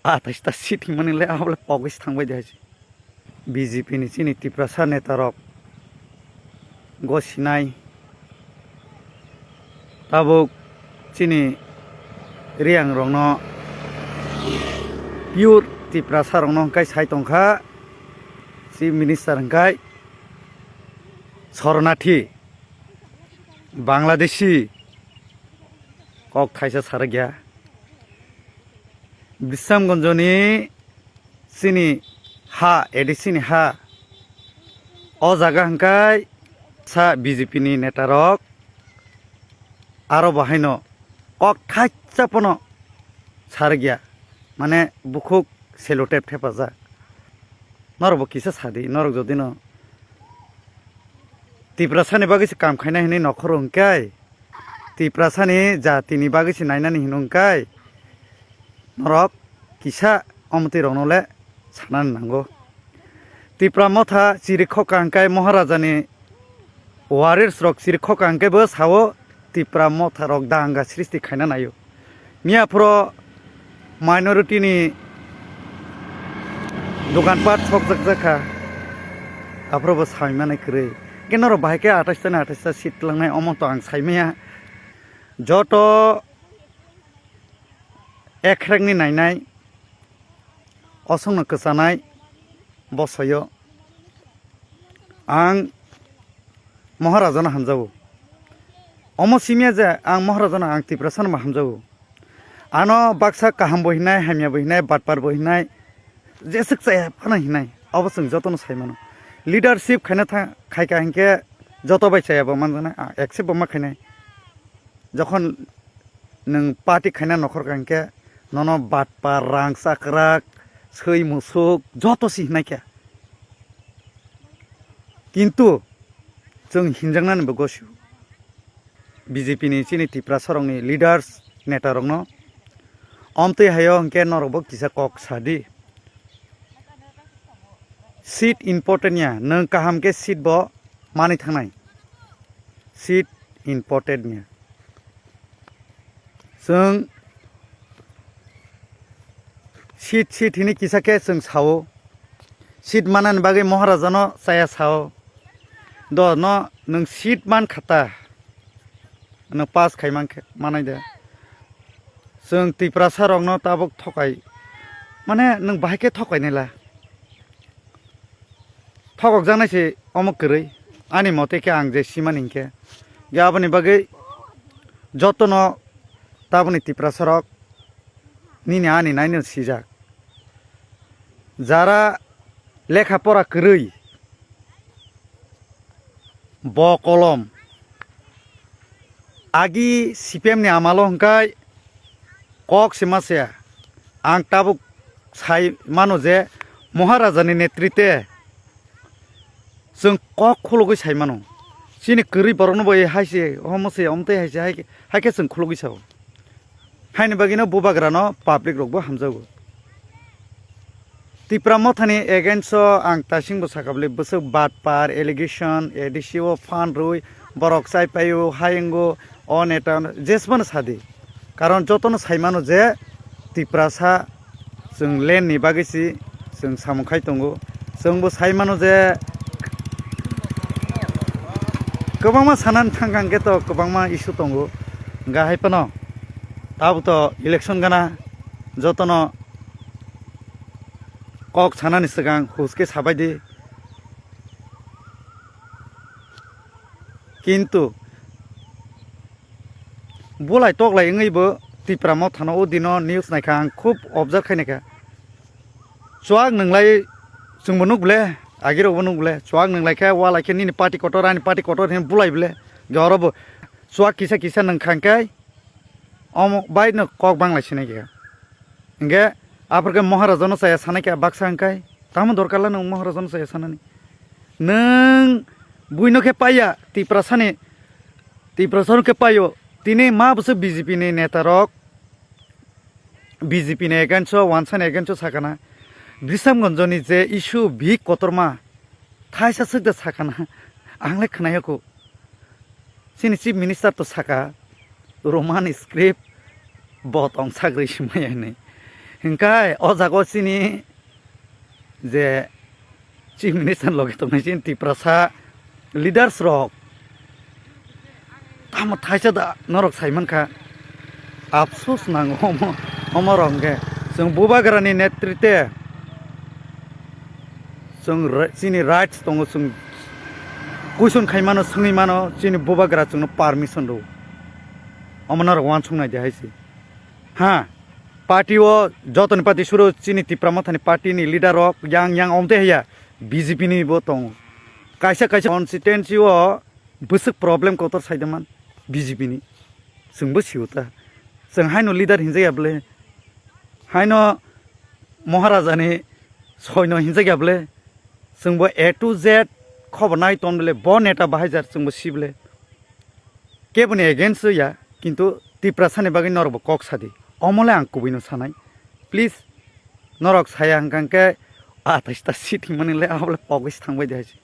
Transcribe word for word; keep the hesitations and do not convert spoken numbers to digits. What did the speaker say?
Atais ta seat himani le abo le pogwi se thangbai de hai se. B J P ni chini Tiprasa neta rok go sinai. Tabuk chini Reang rokno pure Tiprasa rokno hwnkhe sai tongkha Chief Minister hwnkhe Shornathi Bangladeshi kok thaisa sarwkya. Bisramganjoni chini ha, A D C ni ha. O jaga hwnkhe sa B J P ni neta rok aro bahaino kok thaisa pono sarwkya. Mane bukhuk selotep thepajak. Norok bo kisa sadi, norok jodino Tiprasani bagwi se kam khainai hinwi nokhoro hwnkhe, Tiprasani jatini bagwi se nainani hino hwnkhe, norok kisa omotwi rokno le sanani nango. Tipra motha chiri khoka hwnkhe Maharajani warriors rok chiri khoka hwnkhe bo sao Tipra motha rok danga srishti khaina naio. Miya phoro minority ni dokan pat sokjak jakha. Aphoro bo sai mani kwrwi. Khe norok bahai khe atais ta ni atais ta seat langnai omo to ang sai maya. Joto ekhrek ni nainai osong no kwchanai bosoyo. Ang Maharajano hamjago. Omo simya je ang Maharajano ang Tiprasano ma hamjago. Ano baksa kaham bo hinai, hamya bo hinai, batpar bo hinai, jeswk chaya phano hinai. Obo chwng jotono sai mano. Leadership khaina tha-, khaika hinkhe joto bai chaya bo manjaknai, a, accept bo ma khainai. Jokhon nwng party khaina nokhor ka hinkhe nono batpar, rang chakrak, swi musuk joto si hinai khe. Kintu chwng hinjaknani bo gosio. B J P ni chini Tiprasa rokni leaders, neta rokno. Omtwi hayo hinkhe norokbo kisa kok sadi. Seat important ya, nwng kaham khe seat bo manwi thangnai. Seat important ya. Chwng seat, seat hini kisa khe chwng sao. Seat manani bagwi Maharajano chaya sao. Do no nwng seat man khata. Nwng pass khai man khe, manai de. Chwng Tiprasa rokno tabuk thokai. Mane nwng bahai khe thokai nai la. Thokok jaknai se omo kwrwi. Ani mote khe ang je simani hinkhe. Ge aboni bagwi jotono tabukni Tiprasa rok nini ani naino sijak. Jara lekha pora kwrwi, bo kolom. Agi C P M ni amalo hwnkhe kok se ma se. Ang tabuk sai mano je Maharajani netrite chwng kok khulugwi sai mano. Chini kwrwi borokno bo hai se, omo se, omtwi hai se, hai khe, hai khe chwng khulugwi sao. Haini bagwino bubagrano public rokbo hamjago. Tipra mothani against o ang tasingbo sakha bwle bwswk batpar, allegation, A D C o phan rwi, borok chaipaio, hayengo, o neta, jesmano sadi. Karon jotono saimano je Tiprasa chwng land ni bagwi si chwng samung khai tongo. Chwngbo saimano je kwbangma sanani thangkha hwnkhe to kwbangma issue tongo. Hwnkha hai phano tabuk to election gana jotono kok sanani swkang hus khe sabai di. Kintu bulai toklai wngwi bo Tipra mothano o dino news naikha, ang khub observe khai naikha. Chuak nwnglai chwngbo nuk bwle, agirokbo nuk bwle, chuak nwnglai khe, walai khe nini party kotor, ani party kotor hinwi bulai bwle. Ge oro bo chuak kisa kisa nwng kha hwnkhe omo bai no kok banglai sinai khe. Hingke aphor khe Maharajano chaya sanai khe baksa hingkai, tamo dorkar la nwng Maharajano chaya sanani? Nwng buino khe paiya, Tiprasani, Tiprasano khe paio. Tini ma bwswk B J P ni neta rok, B J P ni against o, wansani against o sakana. Bisramganjoni je issue big kotorma, thaisa swk da sakana. Ang le khnaiyakho. Chini Chief Minister to saka, Roman script bo tong sagri simaya hinwi. Hingkai o jaga o chini je Chief Minister loge tongnai chini Tiprasa leaders rok tamo thaisa da norok sai mankha. Afsus nango omo, omo rok hwnkhe chwng Bubagrani netrite chwng ri-, chini rights tongo, chwng question khai mano, swngwi mano, chini Bubagra chwngno permission rwo. Omo norok uansuk nai de hai se. Ha, party o jotoni party suru chini Tipra Mothani party ni leader rok yang yang omte haya B J P ni bo tongo. Kaisa kaisa constituency o bwswk problem kotor sai de man B J P ni. Chwng bo sio ta. Chwng haino leader hinjak ya bwle. Haino Maharaja ni soino hinjak ya bwle. Chwng bo A to Z khobor nai ton bwle. Bo neta bahai jar chwng bo si bwle. Keboni against o ya, kintu Tiprasani bagwi norokbo kok sadi. Omole ang kubuino sanai. Please, norok saya hwnkha hwnkhe atais ta seat hwnmani le abole pogwi se thangbai de hai se.